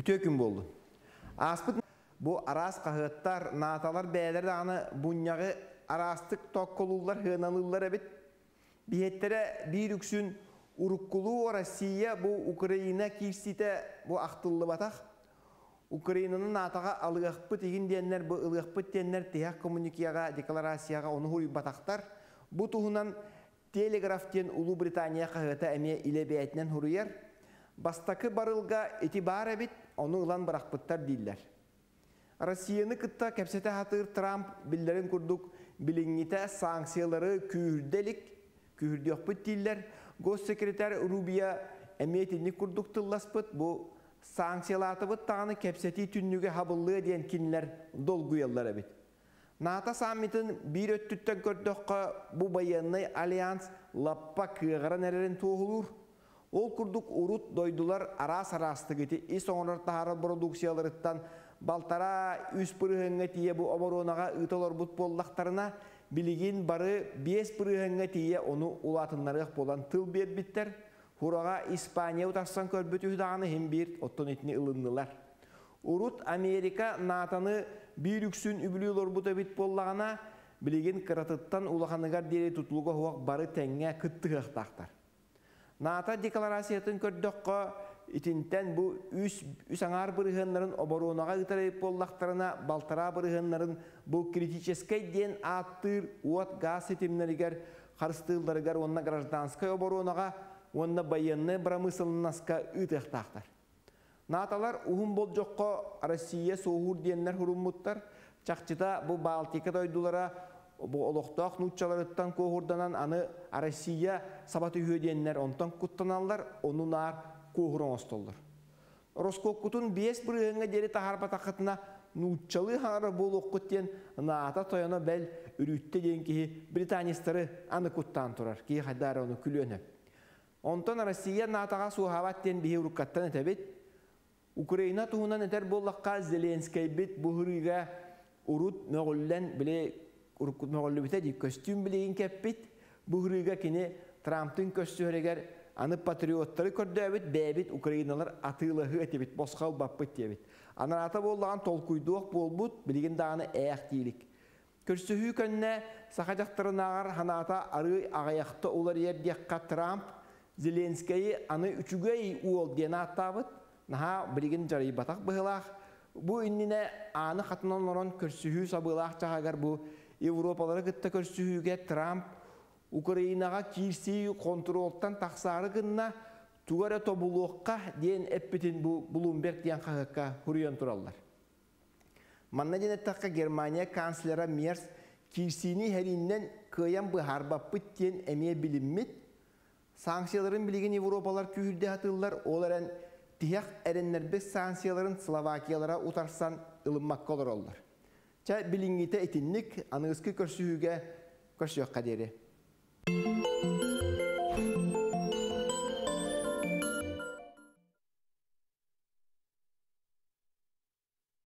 Үтүө күн буоллун. Ааспыт бу араас хаһыаттар, нааталар бэйэлэр даҕаны бунньаҕы араастык токколууллар, хыаналыыллар эбит. Биһиэттэрэ биир үксүн уруккулуу Россия бу Украина киирсиитэ бу ахтыллыбатах. Украинаны наатаҕа алыахпыт игин диэннэр бу ылыахпыт диэннэр тиһэх коммуникияҕа, декларацияҕа ону хуруйбатахтар. Бу туһунан Телеграф диэн Улуу Британия хаһыата эмиэ илэ бэйэтинэн хуруйар. Бастакы барылга ити баар эбит, ону ылан бырахпыттар дииллэр. Россияны кытта кэпсэтэ сатыыр Трамп биллэрин курдук билиҥҥитэ санкциялары күүһүрдэ илик, күүһүрдүөхпүт дииллэр. Госсекретарь Рубио эмиэ итинник курдук тылласпыт, бу санкциялаатыбыт даҕаны кэпсэтии түннүгэ хабыллыа диэн кинилэр долгуйаллар эбит. НАТО саммитын биир өттүттэн көрдөххө, бу байыаннай альянс лаппа кыаҕыран эрэрин туоһулуур. Ол курдук урут дойдулар араас-араастык ити ис оҥорор таһаарар продукцияларыттан 1,5-3 бырыһыаҥҥа тиийэ бу оборуонаҕа ыыта олорбут буоллахтарына, билигин бары 5 бырыһыаҥҥа тиийэ ону улаатыннарыах буолан тыл биэрбиттэр. Хураҕа Испания утарсан көрбүт үһү даҕаны иһин биир, оттон итини ылыннылар. Урут Америка НАТО-ны биир үксүн үбүлүү олорбут эбит буоллаҕына, билигин кыратыттан улаханыгар диэри тутулуга суох бары тэҥҥэ кыттыһыахтаахтар. НАТО декларациятын көрдөххө, итинтэн бу үс аҥаар бырыһыаннарын оборуонаҕа ыытар эбит буоллахтарына, 1,5 бырыһыаннарын бу критическэй диэн ааттыыр уот гаас ситимнэригэр харыстыылларыгар уонна гражданскай оборуонаҕа уонна байыаннай бырамыысыланнаска ыытыахтаахтар. НАТО-лар уһун болдьоххо Россия суоһуур диэннэр хуруммуттар. Чахчыта бу Балтика дойдулара бу олохтоох нууччаларыттан куоһурданан аны Россия саба түһүө диэннэр онтон куттаналлар, ону наар куоһур оҥостоллор. Роскоккутун 5 бырыһыаҥҥа диэри таһаарбатаххытына нууччалыы хаҥарар буолуоххут диэн НАТО тойоно бэл Үрүттэ диэн киһи британецтары аны куттаан турар. Киһи хайдаар ону күлүөн сөп. Онтон Россия НАТО-ҕа суоһаабат диэн биһи уруккаттан этэбит. Украина туһунан этэр буоллахха, Зеленскэйбит бу һырыыга урут мөҕүллэн, били уруккут мөҕүллүбүтэ дии, көстүүм билигин кэппит. Бу һырыыга кини Трамптын көрсүһэригэр аны патриоттары көрдөөбүт, бэйэбит украиналар атыылаһыы этибит, босхо ылбаппыт диэбит. Анараата буоллаҕын толкуйдуох буолбут, билигин даҕаны ээх диилик. Көрсүһүү кэннэ саха дьахтарынааҕар ханаата арыый аҕыйахта уларыйар диэххэ Трамп Зеленскэйи аны үчүгэй уол диэн ааттаабыт, наһаа билигин дьарыйбатах быһыылаах. Бу иннинэ ааны хатынан олорон көрсүһүү сабыылаах чаһыгар бу Европалары кытта көрсүһүүгэ Трамп Украинаҕа киирсии хонтуруолтан тахсаары гынна, тугу эрэ тобулуохха диэн эппитин бу Блумберг диэн хаһыакка суруйан тураллар. Манна диэн эттэххэ, Германия канцлера Мерц киирсиини иһэрииннэн кыайан быһаарбаппыт диэн эмиэ билиммит. Санкцияларын билигин Европалар күүһүрдэ сатыыллар, ол эрэн тиһэх эрэннэрбит санкцияларын Словакиялара утарсан ылыммакка олороллор. Чэ, билиҥҥитэ итинник, аныгыскы көрсүһүүгэ көрсүөххэ диэри.